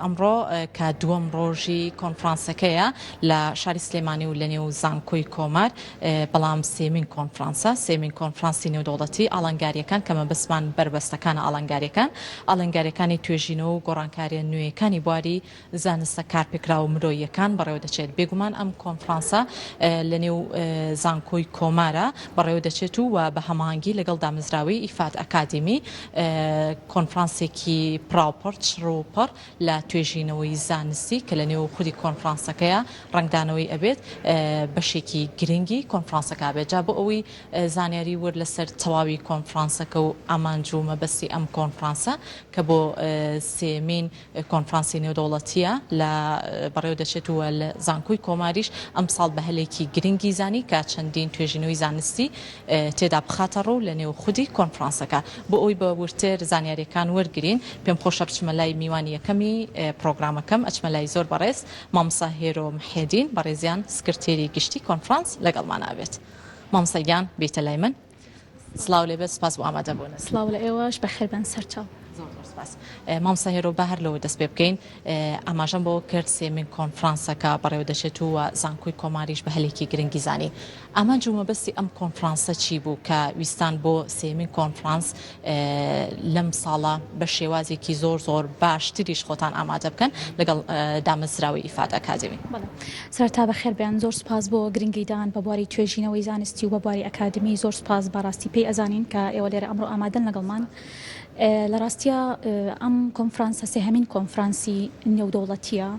ئەمڕۆ کە دووەم ڕۆژی کۆنفرانسەکەیە لە شاری سلێمانی و لەنێو زانکۆی کۆمار، بەڵام سێمین کۆنفرانسە، سێمین کۆنفرانسی نێودەوڵەتی ئاڵنگارییەکان کە مەبەستمان بەربەستەکانە ئاڵنگارییەکان، ئاڵنگارییەکانی توێژینەوە و گۆڕانکارییە نوێیەکانی بواری زانستە کارپێکراوە مرۆییەکان بەڕێوەدەچێت. بێگومان ئەم کۆنفرانسە لەنێو زانکۆی کۆمارە بەڕێوەدەچێت و بە هەماهەنگی لەگەڵ دامەزراوەی ئیفاد ئەکادیمی کۆنفرانسێکی پڕاوپڕ چڕ و پڕ لە توێژینەوەی زانستی کە لە نێو خودی کۆنفرانسەکەیا ڕەنگدانەوەی ئەبێت بەشێکی گرنگی کۆنفرانسەکە بێت. جا بۆ ئەوەی زانیاری ورد لەسەر تەواوی کۆنفرانسەکە و ئامانج و مەبەستی ئەم کۆنفرانسە کە بۆ سێیەمین کۆنفرانسی نێودەوڵەتییە لە بەڕێوە دەچێت و لە زانکۆی کۆماریش ئەمساڵ بە هەلێکی گرنگی زانی کە چەندین توێژینەوەی زانستی تێدا بخاتە ڕوو لە نێو خودی کۆنفرانسەکە. بۆ ئەوەی بە وردتر زانیارییەکان وەرگرین پێم خۆشە بچمە لای میوانی یەکەمی پرۆگرامەکەم ئەچمە لای زۆر بەڕێز مامۆستا هێرۆ محێدین بەڕێزیان سکرتێری گشتی کۆنفرانس لەگەڵمان ئەبێت. مامۆستا گیان بێیتە لای من. سڵاو لێبێت سپاس بۆ ئامادە بوونت. سڵاو لە ئێوەش بەخێربێن سەرچاو. زۆر زۆر سپاس مامۆستا هێرۆ با هەر لەوە دەست پێ بکەین ئاماژەم بەوە کرد سێمین کۆنفرانسەکە بەڕێوە دەچێت و زانکۆی کۆماریش بە هەلێکی گرنگی زانی ئامانج و مەبەستی ئەم کۆنفرانسە چی بوو کە ویستان بۆ سێمین کۆنفرانس لەم ساڵە بە شێوازێکی زۆر زۆر باشتریش خۆتان ئامادە بکەن لەگەڵ دامەزراوەی ئیفاد ئەکادیمی؟ سەرەتا بەخێر بێن، زۆر سوپاس بۆ گرنگیدان بە بواری توێژینەوەی زانستی و بە بواری ئەکادمی، زۆر سوپاس بەڕاستی پێی ئەزانین کە ئێوە لێرە ئەمڕۆ ئامادەن لەگەڵمان. لە ڕاستیا ئەم کۆنفرانسە سێهەمین کۆنفرانسی نێودەوڵەتییە،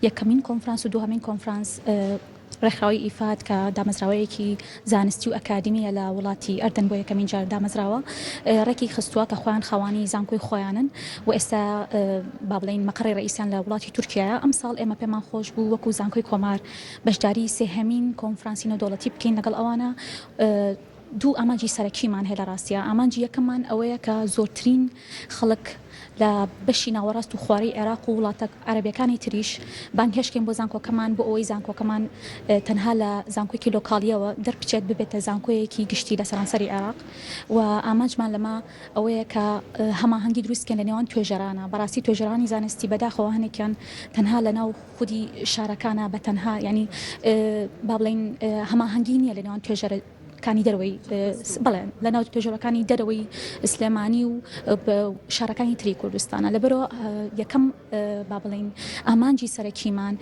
یەکەمین کۆنفرانس و دووهەمین کۆنفرانس ڕێکخراوەی ئیفاد کە دامەزراوەیەکی زانستی و ئەکادیمییە لە وڵاتی ئەردەن بۆ یەکەمین جار دامەزراوە ڕێکی خستووە کە خۆیان خاوانی زانکۆی خۆیانن و ئێستا با بڵێین مەقەڕی ڕەئیسیان لە وڵاتی تورکیایە ئەمساڵ ئێمە پێمان خۆش بوو وەکو زانکۆی کۆمار بەشداری سێهەمین کۆنفرانسی نێودەوڵەتی بکەین لەگەڵ ئەوانە دوو ئامانجی سەرەکیمان هەیە لە ڕاستیا ئامانجی یەکەممان ئەوەیە کە زۆرترین خەڵک لە بەشی ناوەڕاست و خوارەی عێراق و وڵاتە عەرەبیەکانی تریش بانگهێشتکەین بۆ زانکۆکەمان بۆ ئەوەی زانکۆکەمان تەنها لە زانکۆیەکی لۆکاڵیەوە دەربچێت ببێتە زانکۆیەکی گشتی لە سەرانسەری عێراق و ئامانجمان لەمە ئەوەیە کە هەماهەنگی دروست بکەین لە نێوان توێژەرانە بەڕاستی توێژەرانی زانستی بەداخەوە هەنێکیان تەنها لە ناو خودی شارەکانە بە تەنها یانی با بڵێین هەماهەنگی نییە لە نێوان توێژەرە کانی دەرەوەی بڵێ لە ناو توێژەرەکانی دەرەوەی سلێمانی و شارەکانی تری کوردستانە لەبەرەوە یەکەم با بڵین ئامانجی سەرەکیمان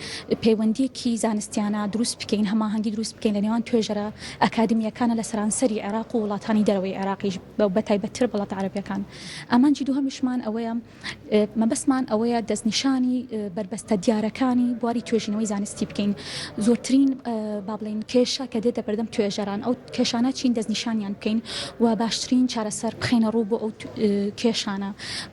پەیوەندیەکی زانستیانە دروست بکەین هەماهەنگی دروست بکەین لە نێوان توێژەرە ئەکادمیەکانە لە سەرانسەری عێراق و وڵاتانی دەرەوەی عێراقیش بە تایبەتتر وڵاتە عەرەبیەکان ئامانجی دووهەمیشمان ئەوەیە مەبەستمان ئەوەیە دەستنیشانی بەربەستە دیارەکانی بواری توێژینەوەی زانستی بکەین زۆرترین با بڵێین کێشە کە دێتە بەردەم توێژەران ئەو کێشانە چین دەستنیشانیان بکەین و باشترین چارەسەر بخەینە ڕوو بۆ ئەو کێشانە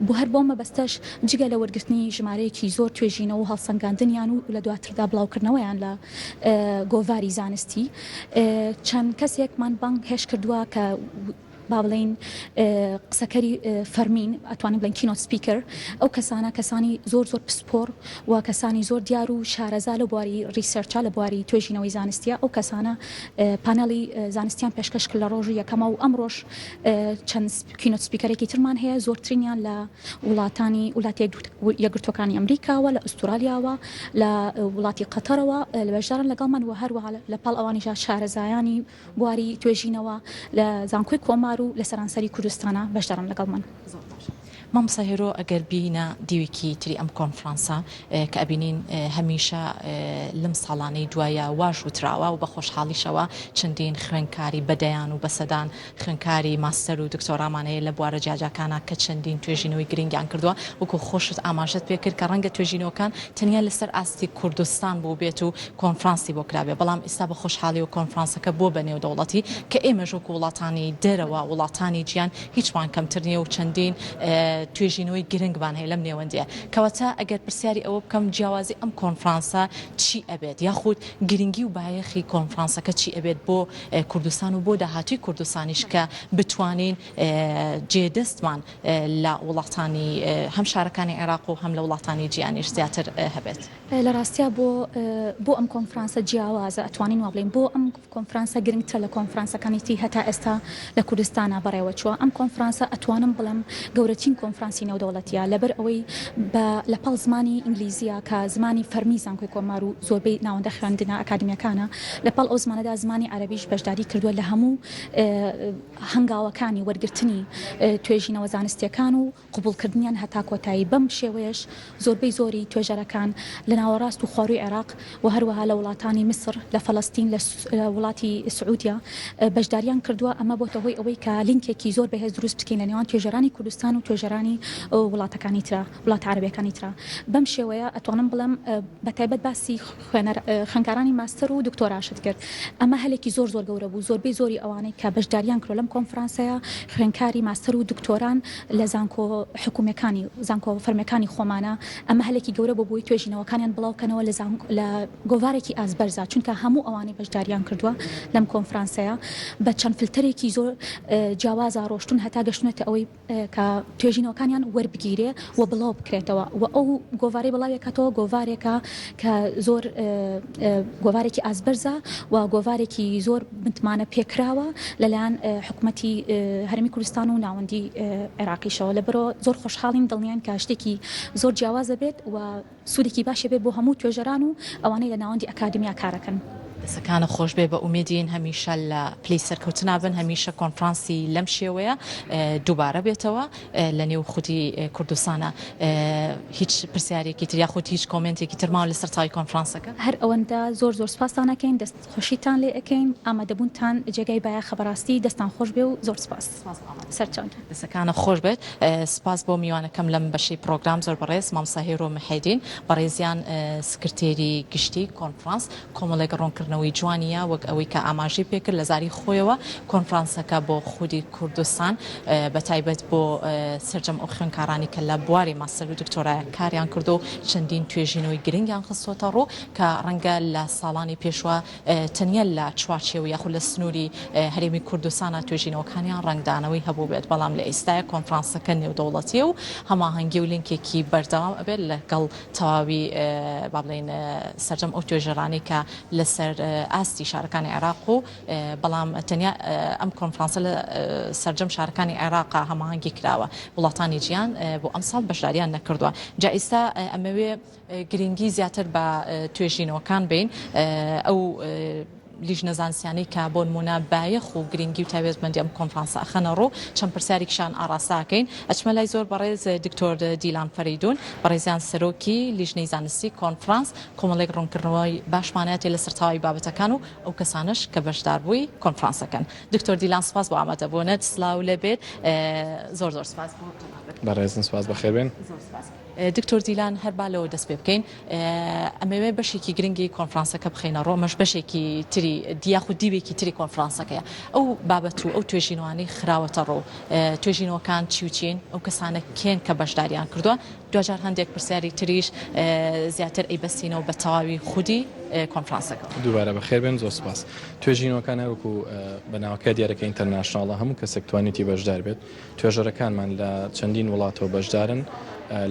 بۆ هەر بۆ مەبەستەش جگە لە وەرگرتنی ژمارەیەکی زۆر توێژینەوە و هەڵسەنگاندنیان و لە دواتردا بڵاوکردنەوەیان لە گۆڤاری زانستی چەند کەسێکمان بانگهێشت کردووە کە با بڵێین قسەکەری فەرمین ئەتوانین بڵێن keynote speaker ئەو کەسانە کەسانی زۆر زۆر پسپۆڕ و کەسانی زۆر دیار و شارەزا لە بواری research ا لە بواری توێژینەوەی زانستیە ئەو کەسانە پانێڵی زانستیان پێشکەش کرد لە ڕۆژی یەکەمە و ئەمڕۆش چەند keynote speaker ێکی ترمان هەیە زۆرترینیان لە وڵاتانی وڵاتی یەکگرتووەکانی ئەمریکاوە لە ئوسترالیاوە لە وڵاتی قەتەرەوە لە بەشدارن لەگەڵمان و هەروەها لە پاڵ ئەوانیشا شارەزایانی بواری توێژینەوە لە زانکۆی کۆمار و لە سەرانسەری کوردستانا بەشدارن لەگەڵمان. زۆر باشە مامۆستا هێرۆ ئەگەر بێینە دیوێکی تری ئەم کۆنفرانسە کە ئەبینین هەمیشە لەم ساڵانەی دوایە واش وتراوە و بە خۆشحاڵیشەوە چەندین خوێنکاری بە دەیان و بە سەدان خوێنکاری ماستەر و دکتۆرامان هەیە لە بوارە جیاجیاکانا کە چەندین توێژینەوەی گرنگیان کردووە وەکو خۆشت ئاماژەت پێکرد کە ڕەنگە توێژینەوەکان تەنیا لەسەر ئاستی کوردستان بووبێت و کۆنفرانسی بۆ کرابێ بەڵام ئیستا بە خۆشحاڵیەوە کۆنفرانسەکە بووە بە نێودەوڵەتی کە ئێمەش وەکو وڵاتانی دەرەوە وڵاتانی جیان هیچمان کەمتر نیە و چەندین توێژینەوەی گرنگمان هەیە لەم نێوەندیە کەواتە ئەگەر پرسیاری ئەوە بکەم جیاوازی ئەم کۆنفرانسە چی ئەبێت یاخود گرنگی و بایەخی کۆنفرانسەکە چی ئەبێت بۆ کوردستان و بۆ داهاتووی کوردستانیش کە بتوانین جێدەستمان لە وڵاتانی هەم شارەکانی عێراق و هەم لە وڵاتانی جیانیش زیاتر هەبێت. لە ڕاستیا بۆ بۆ ئەم کۆنفرانسە جیاوازە ئەتوانین وا بڵێین بۆ ئەم کۆنفرانسە گرنگترە لە کۆنفرانسەکانی تری هەتا ئێستا لە کوردستانا بەڕێوە چووە ئەم کۆنفرانسە ئەتوانم بڵێم گەورەترین کۆنفرانسە. کۆنفرانسی نێودەوڵەتیە لەبەر ئەوەی بە لە پاڵ زمانی ئینگلیزیە کە زمانی فەرمی زانکۆی کۆمار و زۆربەی ناوەندە خوێندنە ئەکادمیەکانە لە پاڵ ئەو زمانەدا زمانی عەرەبیش بەشداری کردووە لە هەموو هەنگاوەکانی وەرگرتنی توێژینەوە زانستیەکان و قبوڵکردنیان هەتا کۆتایی، بەم شێوەیەش زۆربەی زۆری توێژەرەکان لە ناوەڕاست و خوارووی عێراق و هەروەها لە وڵاتانی میسڕ، لە فەلەستین، لە وڵاتی سعودیە بەشداریان کردووە، ئەمە بۆتە هۆی ئەوەی کە لینکێکی زۆر بەهێز دروست بکەین لە نێوان توێژەرانی کوردستان و توێژەرانی وڵاتەکانی ترا، وڵاتە عەرەبیەکانی ترا. بەم شێوەیە ئەتوانم بڵێم بە تایبەت باسی خوێنەر خوێندکارانی ماستەر و دکتۆراشت کرد. ئەمە هەلێکی زۆر زۆر گەورە بوو. زۆربەی زۆری ئەوانەی کە بەشداریان کردوە لەم کۆنفرانسەیا خوێندکاری ماستەر و دکتۆران لە زانکۆ حکومیەکانی زانکۆ فەرمیەکانی خۆمانە. ئەمە هەلێکی گەورە بوو بۆی توێژینەوەکانیان بڵاو کەنەوە لە زانکۆ لە گۆڤارێکی ئاست بەرزا چونکە هەموو ئەوانەی بەشداریان کردوە لەم کۆنفرانسەیا بە چەند فلتەرێکی زۆر جیاوازا ڕۆشتون هەتا گەشتونەتە ئەوەی کە توێژینەوەکانیان وەربگیرێ و بڵاو بکرێتەوە و ئەو گۆڤارەی بڵاوێکاتەوە گۆڤارێکە کە زۆر گۆڤارێکی ئاستبەرزە و گۆڤارێکی زۆر متمانە پێکراوە لەلایەن حکومەتی هەرێمی کوردستان و ناوەندی عێراقیشەوە لەبەرەوە زۆر خۆشحاڵین دڵنیاین کە شتێکی زۆر جیاوازە بێت و سوودێکی باشی بێت بۆ هەموو توێژەران و ئەوانەی لە ناوەندی ئەکادیمیا کارەکەن. دەسەکانت خۆشبێ بە ئومێدین هەمیشە لە پلەی سەرکەوتنا بن هەمیشە کۆنفرانسی لەم شێوەیە دووبارە بێتەوە لە نێو خودی کوردستانە هیچ پرسیارێکی تر یاخود هیچ comment ێکی تر ماوە لەسەر تەواوی کۆنفرانسەکە؟ هەر ئەوەندە زۆر زۆر سوپاستان ئەکەین دەست خۆشیتان لێ ئەکەین ئامادەبوونتان جێگای بایەخە بەڕاستی دەستان خۆش بێ و زۆر سوپاس سەرچاوتان. دەسەکانت خۆش بێت سپاس بۆ میوانەکەم لەم بەشەی پڕۆگرام زۆر بەڕێز مامۆستا هێرۆ محێدین بەڕێزیان سکرتێری گشتی کۆنفرانس کۆمەڵێک ڕوونکردنەوەی جوانیە وەک ئەوەی کە ئاماژەی پێکرد لە زاری خۆیەوە کۆنفرانسەکە بۆ خودی کوردستان بە تایبەت بۆ سەرجەم ئەو خوێندکارانی کە لە بواری ماستەر و دکتۆرایە کاریان کردو و چەندین توێژینەوەی گرنگیان خستۆتە ڕوو کە ڕەنگە لە ساڵانی پێشوە تەنیا لە چوارچێوە یاخود لە سنووری هەرێمی کوردستانا توێژینەوەکانیان ڕەنگدانەوەی هەبووبێت، بەڵام لە ئیستایا کۆنفرانسەکە نێودەوڵەتییە و هەماهەنگی و لینکێکی بەردەوام ئەبێت لەگەڵ تەواوی با بڵێین سەرجەم ئەو توێژەرانەی کە لەسەر ئاستی شارەکانی عێراق و بەڵام تەنیا ئەم کۆنفرانسە لە سەرجەم شارەکانی عێراقا هەماهەنگی کراوە وڵاتانی جیان بۆ ئەمساڵ بەشداریان نەکردووە جا ئیستا ئەمەوێ گرنگی زیاتر بە توێژینەوەکان بین ئەو لیژنە زانستیانەی کە بۆ نمونە بایەخ و گرنگی و تایبەتمەندی ئەم کۆنفرانسە ئەخەنە ڕوو چەند پرسیارێکیشان ئاڕاستە ئەکەین ئەچمە لای زۆر بەڕێز دکتۆر دیلان فەرەیدون بەڕێزیان سەرۆکی لیژنەی زانستی کۆنفرانس کۆمەڵێک ڕوونکردنەوەی باشمانەتێ لەسەر تەواوی بابەتەکان و ئەو کەسانەش کە بەشداربووی کۆنفرانسەکەن دکتۆر دیلان سپاس بۆ ئامادەبوونت سلاو لێبێت زۆر زۆر سپاس بۆ بەڕێزن سپاس بەخێربێن. زۆر سپاس. دکتۆر دیلان هەر با لەوە دەست پێ بکەین ئەمەوێ بەشێکی گرنگی کۆنفرانسەکە بخەینە ڕوو ئەمەش بەشێکی تری یاخود دیوێکی تری کۆنفرانسەکەیە ئەو بابەت و ئەو توێژینەوانەی خراوەتە ڕوو توێژینەوەکان چی و چین ئەو کەسانە کێن کە بەشداریان کردووە دواجار هەندێک پرسیاری تریش زیاتر ئەیبەستینەوە بە تەواوی خودی کۆنفرانسەکەوە. دووبارە بەخێر بێن زۆر سپاس. توێژینەوەکان هەروەکو بە ناوەکە دیارە کە international ە هەموو کەسێک توانیویەتی بەشدار بێت. توێژەرەکانمان لە چەندین وڵاتەوە بەشدارن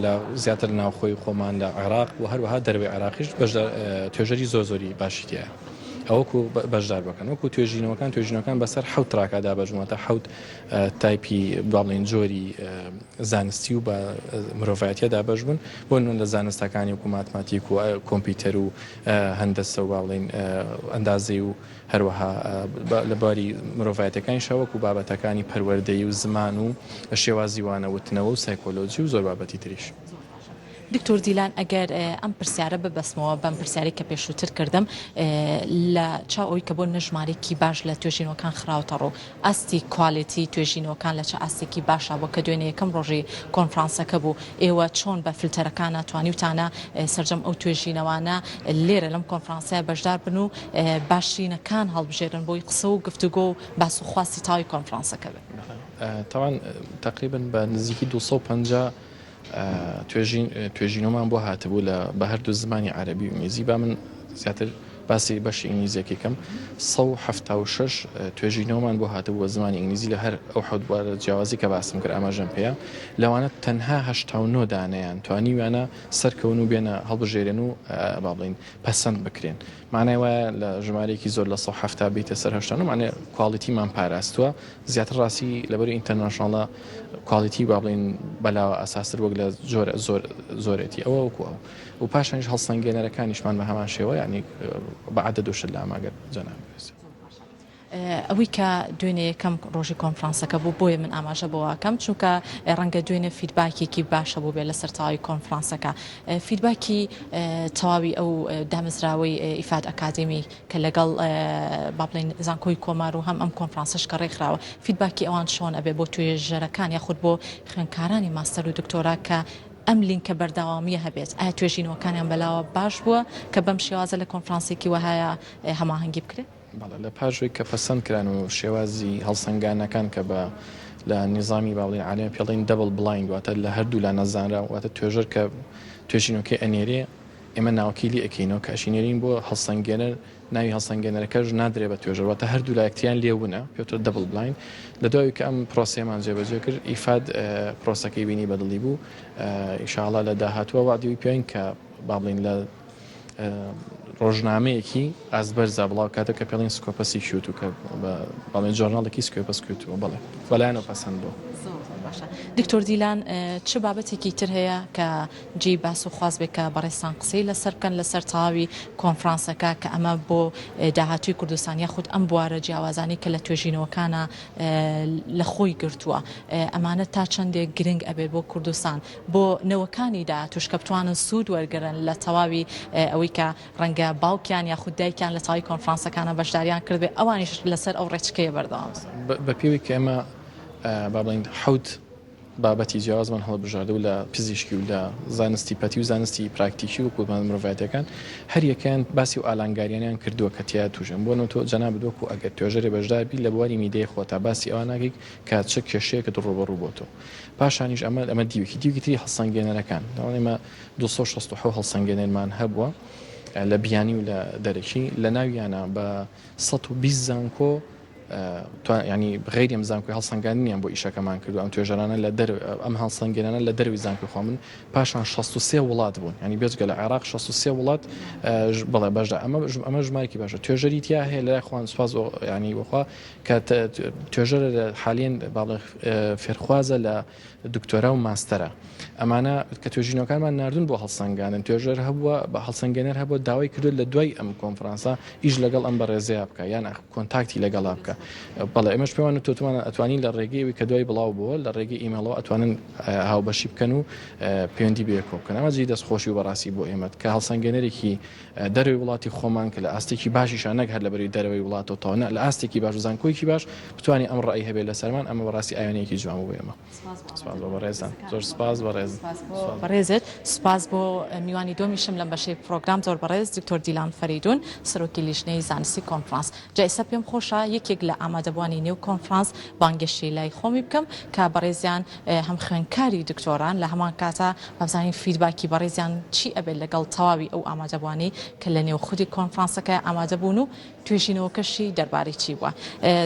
لە زیاتر لە ناوخۆی خۆمان لە عێراق و هەروەها دەرەوەی عێراقیش بەشدار توێژەری زۆر زۆری باشی تیایە ئەوەکو بەشدار بکەن وەکو توێژینەوەکان توێژینەوەکان بەسەر حەوت track ا دابەش بوون واتە حەوت type ی با بڵێین جۆری زانستی و بە مرۆڤایەتیە دابەش بوون بۆ نمونە لە زانستەکانی وەکو ماتماتیک و کۆمپیوتەر و هەندەسە و با بڵێین ئەندازەی و هەروەها لە بواری مرۆڤایەتیەکانیشا وەکو بابەتەکانی پەروەردەیی و زمان و شێوازی وانە وتنەوە و سایکۆلۆجی و زۆر بابەتی تریش. دکتۆر دیلان ئەگەر ئەم پرسیارە ببەستمەوە بەم پرسیارەی کە پێشووتر کردم لە چاو ئەوەی کە بۆ نمونە ژمارەیەکی باش لە توێژینەوەکان خراوەتە ڕوو ئاستی quality توێژینەوەکان لە چ ئاستێکی باشا بووە کە دوێنێ یەکەم ڕۆژی کۆنفرانسەکە بوو ئێوە چۆن بە فلتەرەکانا توانیوتانە سەرجەم ئەو توێژینەوانە لێرە لەم کۆنفرانسەیا بەشدار بن و باشترینەکان هەڵبژێرن بۆی قسە و گفتوگۆ و باس و خواستی تەواوی کۆنفرانسەکە بێت؟ تاوان تەقریبەن بە نزیکی 250 توێژینەوەمان بۆ هاتبوو لە بە هەردوو زمانی عەرەبی و ئینگلیزی با من زیاتر. باسی بەشی ئینگلیزیەکەی کەم 176 توێژینەوەمان بۆ هاتبوو بە زمانی ئینگلیزی لە هەر ئەو حەوت بوارە جیاوازی کە باسم کرد ئاماژەم پێیە لەوانە تەنها 89 دانەیان توانیویانە سەرکەون و بێنە هەڵبژێرێن و با بڵێین پەسەند بکرێن مانای وایە لە ژمارەیەکی زۆر لە 170 بیتە سەر 89 مانای quality مان پاراستووە زیاتر ڕاستی لەبەر international ە quality با بڵێین بەلاوە ئەساستر وەک لە زۆر زۆر زۆرێتی ئەوە وەکو ئەو و پاشانیش هەڵسەنگێنەرەکانیشمان بە هەمان شێوە یانی بە عەدەد و شت لام ئەگەر جەناب بوێست. ئەوەی کە دوێنێ یەکەم ڕۆژی کۆنفرانسەکە بوو بۆیە من ئاماژە بەوە ئەکەم چونکە ڕەنگە دوێنێ feedback ێکی باشە بوو بێ لەسەر تەواوی کۆنفرانسەکە feedback ی تەواوی ئەو دامەزراوەی ئیفاد ئەکادێمی کە لەگەڵ با بڵێین زانکۆی کۆمار و هەم ئەم کۆنفرانسەش کە ڕێکخراوە feedback ی ئەوان چۆن ئەبێ بۆ توێژەرەکان یاخود بۆ خوێندکارانی ماستەر و دکتۆرا کە ئەم لینکە بەردەوامییە هەبێت؟ ئایا توێژینەوەکانیان بەلاوە باش بووە کە بەم شێوازە لە کۆنفرانسێکی وەهایا هەماهەنگی بکرێت؟ بەڵێ، لە پاش وەی کە پەسەند کران و شێوازی هەڵسەنگانەکان کە بە لە نیزامی با بڵێین عالەمی پێ دەڵێن double blind واتە لە هەردوو لا نەزانراو واتە توێژەر کە توێژینەوەکەی ئەنێرێ ئێمە ناوەکەی لێ ئەکەینەوە کە ئەشینێرین بۆ هەڵسەنگێنەر ناوی هەڵسەنگێنەرەکەش نادرێ بە توێژەر واتە هەردوو لا یەکتریان لێ ونە پێوترێت double blind لە دوای کە ئەم پرۆسەیەمان جێبەجێ کرد ئیفاد پرۆسەکەی بینی بە دڵی بوو ئیشاڵا لە داهاتووە وەعدی وی پێین کە با بڵێین لە ڕۆژنامەیەکی ئاست بەرزا بڵاو کاتەوە کە پێڵین Scopus ی کیوتو کە بەڵێ journal ێکی Scopus کیوتووە بەڵێ بەلایەنەوە پەسەند بوو. زۆر زۆر باشە دکتۆر دیلان چ بابەتێکی تر هەیە کە جێی باس و خواست بێت کە بەڕێزتان قسەی لەسەر بکەن لەسەر تەواوی کۆنفرانسەکە کە ئەمە بۆ داهاتووی کوردستان یاخود ئەم بوارە جیاوازانەی کە لە توێژینەوەکانە لە خۆی گرتووە ئەمانە تا چەندێک گرنگ ئەبێت بۆ کوردستان بۆ نەوەکانی داهاتووش کە بتوانن سوود وەرگرن لە تەواوی ئەوەی کە ڕەنگە باوکیان یاخود دایکیان لە تەواوی کۆنفرانسەکانە بەشداریان کردبێت ئەوانیش لەسەر ئەو ڕێچکەیە بەردەوام بن. بە پێوەی کە ئێمە با بڵێین حەوت بابەتی جیاوازمان هەڵبژاردوو لە پزیشکی و لە زانستی پەتی و زانستی پراکتیکی و وەکوو مرۆڤایەتیەکان هەر یەکەیان باسی و ئالانگاریانیان کردووە کە تیا تووشن بۆ نۆ تۆ جەنابت وەکوو ئەگەر توێژەرێ بەشدار بی لە بواری میدیای خۆتا باسی ئەوە ناکەی کە چ کێشەیەکت ڕووبەڕوو بۆتەوە پاشانیش ئەمە ئەمە دیوێکی دیوێکی تری هەڵسەنگێنەرەکان دەڵێن ئێمە 267 هەڵسەنگێنەرمان هەبووە لە بیانی و لە دەرەکی لە ناویانە بە 120 زانکۆ ینی غیری ئەم زانکۆی هەڵسەنگاندنیان بۆ ئیشەکەمان کردو ئەم توێژەرانە لە دەر ئەم هەڵسەنگێنانە لە دەروی زانکۆی خۆمن پاشان 63 وڵات بوون ینی بێجگە لە عێراق 63 وڵات بەڵێ بەشدا ئەمە ئەمە ژمارێکی باشە توێژەری تیا هەیە لای خوان سپاس ینی بخوا کە توێژەرە لە حالیەن با بڵێن فێرخوازە لە دکتۆرا و ماستەرە ئەمانە کە توێژینەوەکانمان ناردون بۆ هەڵسەنگاندن توێژەر هەبووە بە هەڵسەنگێنەر هەبووە داوای کردو لە دوای ئەم کۆنفرانسە ئیش لەگەڵ ئەم بەڕێزەیە بکە یان contact ی لەگەڵا بکە بەڵێ ئێمەش پێمان وتووە ئەتوانین لە ڕێگەی ئەوی کە دوای بڵاو بووە لە ڕێگەی ئیمێڵەوە ئەتوانن هاوبەشی بکەن و پەیوەندی بەیەکەوە بکەن ئەمە جێی دەستخۆشی و بەڕاستی بۆ ئێمە کە هەڵسەنگێنەرێکی دەرەوەی وڵاتی خۆمان کە لە ئاستێکی باشیشا نەک هەر لەبەری دەرەوەی وڵاتەوە تەواو نا لە ئاستێکی باش و زانکۆیەکی باش بتوانێ ئەم ڕەئی هەبێ لەسەرمان ئەمە بەڕاستی ئاوێنەیەکی جوان بوو بۆ ئێمە. سپاس بۆ بەڕێزتان. زۆر سپاس بەڕێز. سپاس بۆ بەڕێزت. سپاس بۆ میوانی دووەمیشم لەم بەشەی پڕۆگرام زۆر بەڕێز دکتۆر دیلان فەرەیدوون سەرۆکی لیژنەی زانستی کۆنفرانس. جا ئێستا پێم خۆشە یەکێک لە ئامادەبووانی نێو کۆنفرانس بانگێشتی لای خۆمی بکەم کە بەڕێزیان هەم خوێندکاری دکتۆران لە هەمان کاتا با بزانین feedback ی بەڕێزیان چی ئەبێت لەگەڵ تەواوی ئەو ئامادەبووانەی کە لە نێو خودی کۆنفرانسەکە ئامادە بوون و توێژینەوەکەشی دەربارەی چی بووە.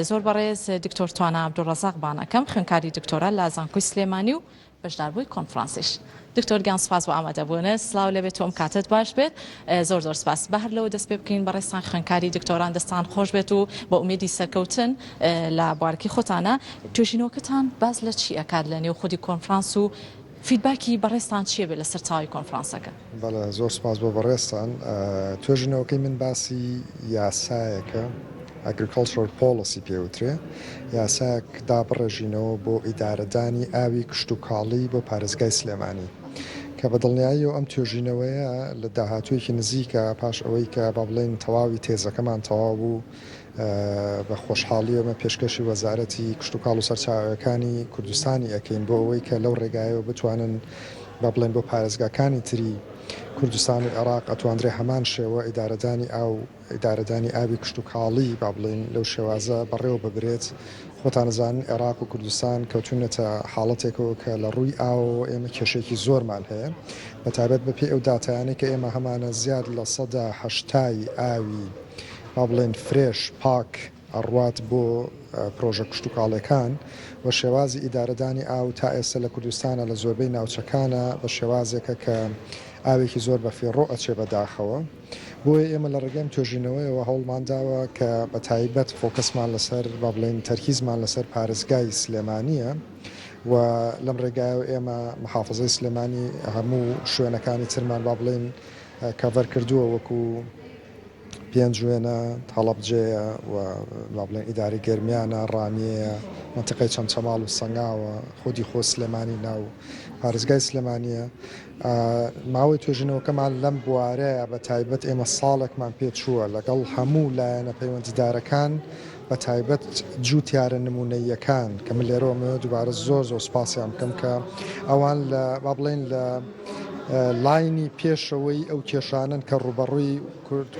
زۆر بەڕێز دکتۆر توانا عەبدولڕەزاق بان ئەکەم خوێندکاری دکتۆرا لە زانکۆی سلێمانی و بەشداربووی کۆنفرانسیش. دکتۆر گیان سپاس بۆ ئامادەبوونت. سڵاو لێبێت و ئەم کاتەت باش بێت. زۆر زۆر سپاس. با هەر لەوە دەست پێ بکەین بەڕێزتان خوێندکاری دکتۆران دەستان خۆش بێت و بە ئومێدی سەرکەوتن لە بوارەکەی خۆتانە. توێژینەوەکەتان باس لە چی ئەکات لە نێو خودی کۆنفرانس و feedback ی بەڕێزتان چیە بێت لەسەر تەواوی کۆنفرانسەکە؟ بەڵێ زۆر سپاس بۆ بەڕێزتان. توێژینەوەکەی من باسی یاسایەکە Agricultural Policy پێ وترێ، یاسایەک دابڕێژینەوە بۆ ئیدارەدانی ئاوی کشتوکاڵی بۆ پارێزگای سلێمانی کە بە دڵنیاییەوە ئەم توێژینەوەیە لە داهاتوویەکی نزیکە پاش ئەوەی کە با بڵێین تەواوی تێزەکەمان تەواو بوو بە خۆشحاڵیەوە ئێمە پێشکەشی وەزارەتی کشتوکاڵ و سەرچاوەکانی کوردستانی ئەکەین بۆ ئەوەی کە لەو ڕێگایەوە بتوانن با بڵێن بۆ پارێزگاکانی تری کوردستان و عێراق ئەتواندرێ هەمان شێوە ئیدارەدانی ئاو ئیدارەدانی ئاوی کشتوکاڵی با بڵێین لەو شێوازە بەڕێوە ببرێت. خۆتان ئەزانن عێراق و کوردستان کەوتوونەتە حاڵەتێکەوە کە لە ڕووی ئاوەوە ئێمە کێشەیەکی زۆرمان هەیە بە تایبەت بە پێی ئەو داتایانەی کە ئێمە هەمانە زیاد لە 80% ی ئاوی با بڵێین fresh پاک ئەڕوات بۆ پرۆژە کشتوکاڵیەکان و شێوازی ئیدارەدانی ئاو تا ئێستا لە کوردستانا لە زۆربەی ناوچەکانا بە شێوازێکە کە ئاوێکی زۆر بە فیڕۆ ئەچێ بە داخەوە بۆیە ئێمە لە ڕێگەی ئەم توێژینەوەیەوە هەوڵمان داوە کە بە تایبەت focus مان لەسەر با بڵێین تەرکیزمان لەسەر پارێزگای سلێمانیە و لەم ڕێگایەوە ئێمە محافزەی سلێمانی هەموو شوێنەکانی ترمان با بڵێین cover کردووە وەکو پێنجوێنە، هەڵەبجەیە و با بڵێین ئیدارەی گەرمیانە، ڕانیەیە، مەنتیقەی چەمچەماڵ و سەنگاوە، خودی خۆ سلێمانی ناو پارێزگای سلێمانییە. ماوەی توێژینەوەکەمان لەم بوارەیە بە تایبەت ئێمە ساڵێکمان پێ چووە لەگەڵ هەموو لایەنە پەیوەندیدارەکان بە تایبەت جووتیارە نموونەییەکان کە من لێرەوە ئەمەوێت دووبارە زۆر زۆر سوپاسیان بکەم کە ئەوان لە با بڵێین لە line ی پێشەوەی ئەو کێشانەن کە ڕووبەڕووی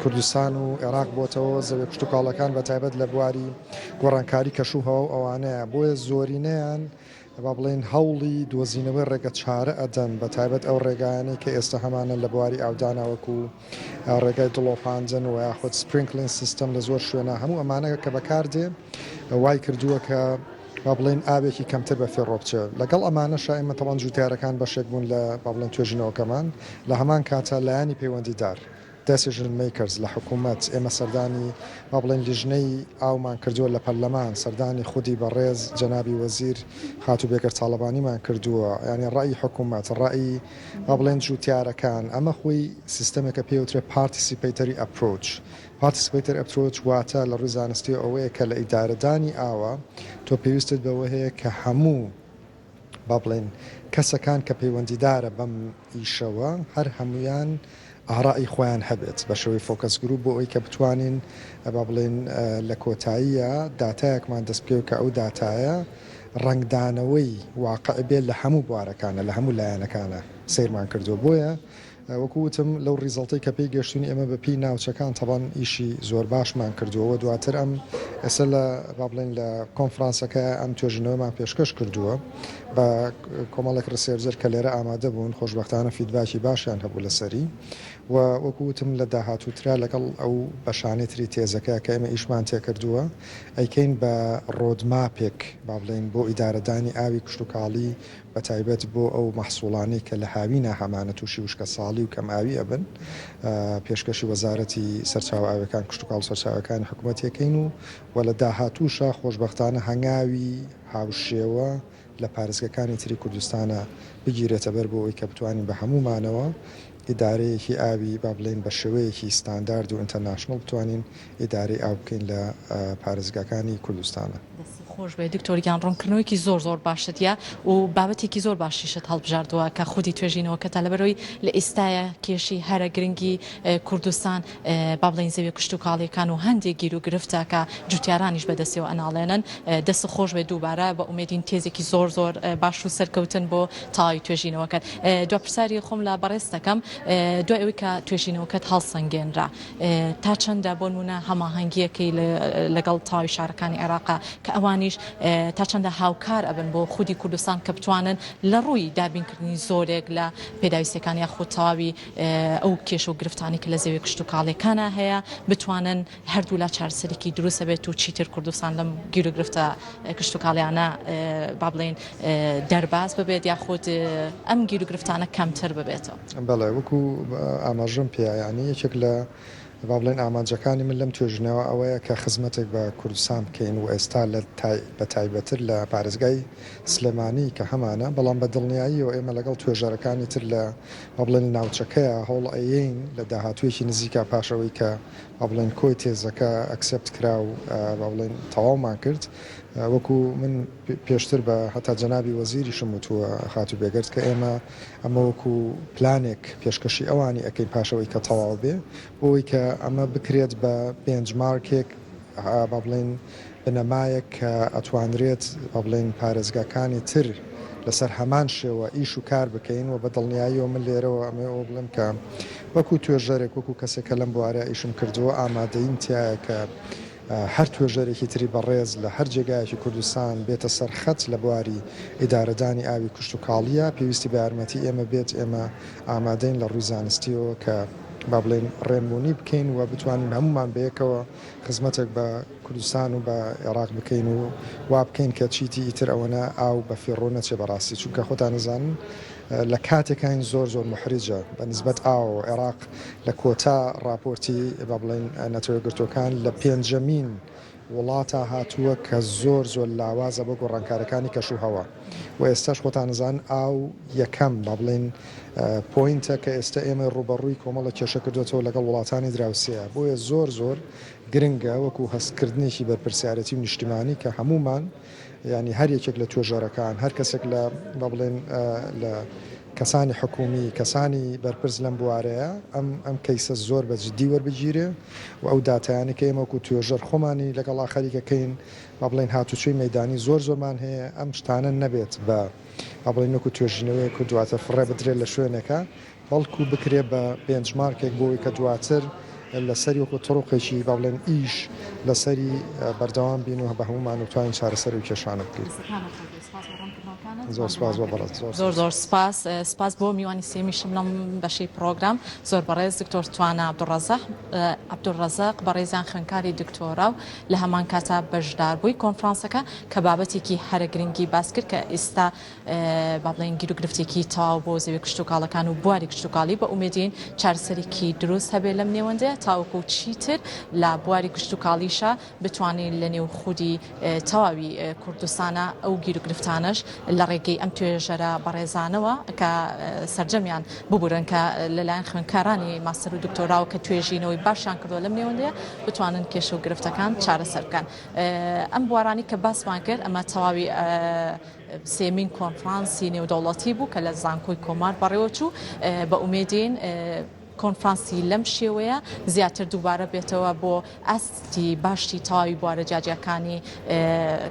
کوردستان و عێراق بۆتەوە، زەویە کشتوکاڵەکان بە تایبەت لە بواری گۆڕانکاری کەش و هەوا و ئەوانەیە، بۆیە زۆرینەیان با بڵێین هەوڵی دۆزینەوەی ڕێگە چارە ئەدەن بە تایبەت ئەو ڕێگایانەی کە ئێستا هەمانە لە بواری ئاودانا وەکو ڕێگای دڵۆپاندن و یاخود sprinkling system لە زۆر شوێنە هەموو ئەمانە کە بەکاردێ وای کردووە کە با بڵێین ئاوێکی کەمتر بە فێڕۆ بچێ. لەگەڵ ئەمانەشا ئێمە تەبعەن جووتیارەکان بەشێک بوون لە با بڵێین توێژینەوەکەمان، لە هەمان کاتا لایەنی پەیوەندیدار، Decision Makers، لە حکوومەت، ئێمە سەردانی با بڵێین لیژنەی ئاومان کردووە لە پەرلەمان، سەردانی خودی بەڕێز جەنابی وەزیر خاتوو بێگەرد تاڵەبانیمان کردووە، یانی ڕەئی حکوومەت، ڕەئی با بڵێین جووتیارەکان، ئەمە خۆی سیستەمێکە پێی وترێ Participatory Approach. Participatory Approach واتە لە ڕووی زانستیەوە ئەوەیە کە لە ئیدارەدانی ئاوە تۆ پێویستت بەوە هەیە کە هەموو با بڵێین کەسەکان کە پەیوەندیدارە بەم ئیشەوە هەر هەموویان ئارائی خۆیان هەبێت بە شێوەی focus group بۆ ئەوەی کە بتوانین با بڵێین لە کۆتاییە داتایەکمان دەست بکەوێت کە ئەو داتایە ڕەنگدانەوەی واقع بێت لە هەموو بوارەکانە لە هەموو لایەنەکانە سەیرمان کردووە بۆیە وەکو وتم لەو result ەی کە پێی گەشتوین ئێمە بە پێی ناوچەکان تەبان ئیشی زۆر باشمان کردووە وە دواتر ئەم ئێستا لە با بڵێین لە کۆنفرانسەکە ئەم توێژینەوەمان پێشکەش کردووە بە کۆمەڵێک researcher کە لێرە ئامادە بوون خۆشبەختانە feedback ی باشیان هەبوو لەسەری و وەکو وتم لە داهاتووترا لەگەڵ ئەو بەشانەی تری تێزەکە کە ئێمە ئیشمان تێکردووە ئەیکەین بە roadmap ێک با بڵێین بۆ ئیدارەدانی ئاوی کشتوکاڵی بەتایبەت بۆ ئەو مەحسوڵانەی کە لە هاوینا هەمانە تووشی وشکەساڵی و کەمئاوی ئەبن، پێشکەشی وەزارەتی سەرچاوە ئاویەکان، کشتوکاڵ و سەرچاوەکانی حکومەتی ئەکەین و و لە داهاتووشا خۆشبەختانە هەنگاوی هاوشێوە لە پارێزگەکانی تری کوردستانا بگیرێتە بەر بۆ ئەوەی کە بتوانین بە هەموومانەوە ئیدارەیەکی ئاوی با بڵێین بە شێوەیەکی ستاندارد و international بتوانین ئیدارەی ئاو بکەین لە پارێزگاکانی کوردستانا. دەستت خۆش بێت دکتۆر گیان ڕوونکردنەوەیەکی زۆر زۆر باشت یا و بابەتێکی زۆر باشیشت هەڵبژاردووە کە خودی توێژینەوەکەتە لەبەرئەوەی لە ئیستایا کێشەی هەرە گرنگی کوردستان با بڵێین زەویە کشتوکاڵیەکان و هەندێک گیروگرفتە کە جوتیارانیش بەدەستیەوە ئەناڵێنن دەست خۆش بێت دووبارە بە ئومێدین تێزێکی زۆر زۆر باش و سەرکەوتن بۆ تەواوی توێژینەوەکەت دوا پرسیاری خۆم لە بەڕێزت دەکەم دوای ئەوەی کە توێژینەوەکەت هەڵسەنگێنرا تا چەندە بۆ نمونە هەماهەنگیەکەی لەگەڵ تەواوی شارەکانی عێراقا کە ئەوانیش تا چەندە هاوکار ئەبن بۆ خودی کوردستان کە بتوانن لە ڕووی دابینکردنی زۆرێک لە پێداویستیەکان یاخود تەواوی ئەو کێشە و گرفتانەی کە لە زەویە کشتوکاڵیەکانا هەیە بتوانن هەردوولا چارەسەرێکی دروست هەبێت و چیتر کوردستان لەم گیروگرفتە کشتوکاڵیانە با بڵێین دەرباز ببێت یاخود ئەم گیروگرفتانە کەمتر ببێتەوە. بەڵێ وەکو ئاماژەم پێیا یانی یەکێک لە با بڵێین ئامانجەکانی من لەم توێژینەوە ئەوەیە کە خزمەتێک بە کوردستان بکەین و ئێستا لە بە تایبەتر لە پارێزگای سلێمانی کە هەمانە بەڵام بە دڵنیاییەوە ئێمە لەگەڵ توێژەرەکانی تر لە با بڵێین لە ناوچەکەیا هەوڵ ئەیەین لە داهاتوویەکی نزیکا پاش ئەوەی کە با بڵێین کۆی تێزەکە accept کرا و با بڵێین تەواومان کرد وەکو من پێشتر بە هەتا جەنابی وەزیریشم وتووە خاتوو بێگەرد کە ئێمە ئەمە وەکو پلانێک پێشکەشی ئەوانی ئەکەین پاش ئەوەی کە تەواو بێ بۆ ئەوەی کە ئەمە بکرێت بە benchmark ێک با بڵێین بنەمایەک کە ئەتوانرێت با بڵێین پارێزگاکانی تر لەسەر هەمان شێوە ئیش و کار بکەین و بە دڵنیاییەوە من لێرەوە ئەمەوێ ئەوە بڵێم کە وەکو توێژەرێک وەکو کەسێک کە لەم بوارە ئیشم کردووە ئامادەییم تیایە کە. هەر توێژەرێکی تری بەڕێز لە هەر جێگایەکی کوردستان بێتە سەر خەت لە بواری ئیدارەدانی ئاوی کشتوکاڵییە پێویستی بە یارمەتی ئێمە بێت ئێمە ئامادەین لە ڕووی زانستیەوە کە با بڵێین ڕێنمونی بکەین و بتوانین هەموومان بەیەکەوە خزمەتێک بە کوردستان و بە عێراق بکەین و وا بکەین کە چیتی ئیتر ئەوەنە ئاو بە فیڕۆ نەچێ بەڕاستی چونکە خۆتان ئەزانن لە کاتێکاین زۆر زۆر موحریجە بە نسبەت ئاوەوە عێراق لە کۆتا ڕاپۆرتی با بڵێین نەتەوە یەکگرتووەکان لە پێنجەمین وڵاتا هاتووە کە زۆر زۆر لاوازە بۆ گۆڕانکارەکانی کەش و هەوا و ئێستاش خۆتان ئەزانن ئاو یەکەم با بڵێین پۆینتە کە ئێستا ئێمەی ڕووبەڕووی کۆمەڵە کێشە کردۆتەوە لەگەڵ وڵاتانی دراوسێیا بۆیە زۆر زۆر گرنگە وەکو هەستکردنێکی بەرپرسیارێتی و نیشتیمانی کە هەموومان یانی هەر یەکێک لە توێژەرەکان هەر کەسێک لە با بڵێن لە کەسانی حکومی کەسانی بەرپرس لەم بوارەیە ئەم ئەم کەیسە زۆر بە جدی وەربگیرێ و ئەو داتایانەی کە ئێمە وەکو توێژەر خۆمانی لەگەڵا خەریکەکەین با بڵێن هاتوچۆی مەیدانی زۆر زۆرمان هەیە ئەم شتانە نەبێت بە با بڵێن وەکو توێژینەوەیەک و دواتر فڕێ بدرێت لە شوێنێکا بەڵکو بکرێ بە بێنچمارکێک بۆ ئەوەی کە دواتر لەسەری وەکو طرقێکی با بڵێن ئیش لەسەری بەردەوام بین و بە هەموومان بتوانین چارەسەری ئەو کێشانە بکەین. زۆر سپاس بۆ بەڕێز. زۆر زۆر سپاس. سپاس بۆ میوانی سێمیشم لەم بەشەی پڕۆگرام زۆر بەڕێز دکتۆر توانا عەبدولڕەزاق عەبدولڕەزاق بەڕێزیان خوێندکاری دکتۆرا و لە هەمان کاتا بەشداربووی کۆنفرانسەکە کە بابەتێکی هەرە گرنگی باس کرد کە ئیستا با بڵێین گیروگرفتێکی تەواو بۆ زەوی کشتوکاڵەکان و بواری کشتوکاڵی بە ئومێدین چارەسەرێکی دروست هەبێ لەم نێوەندەیە تاوەکو چیتر لە بواری کشتوکاڵیشە بتوانین لە نێو خودی تەواوی کوردستانە ئەو گیروگرفتانەش لە ڕێگەی ئەم توێژەرە بەڕێزانەوە کە سەرجەمیان ببورن کە لەلایەن خوێندکارانی ماستەر و دکتۆراوە کە توێژینەوەی باشیان کردووە لەم نێوەندەیە بتوانن کێشە و گرفتەکان چارەسەر بکەن ئەم بوارانی کە باسمان کرد ئەمە تەواوی سێیەمین کۆنفرانسی نێودەوڵەتی بوو کە لە زانکۆی کۆمار بەڕێوەچوو، بە ئومێدین کۆنفرانسی لەم شێوەیە زیاتر دووبارە بێتەوە بۆ ئاستی باشی تەواوی بوارە جیاجیاکانی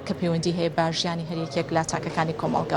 کە پەیوەندی هەیە بە ژیانی هەریەکێک لە تاکەکانی کۆمەڵگەوە.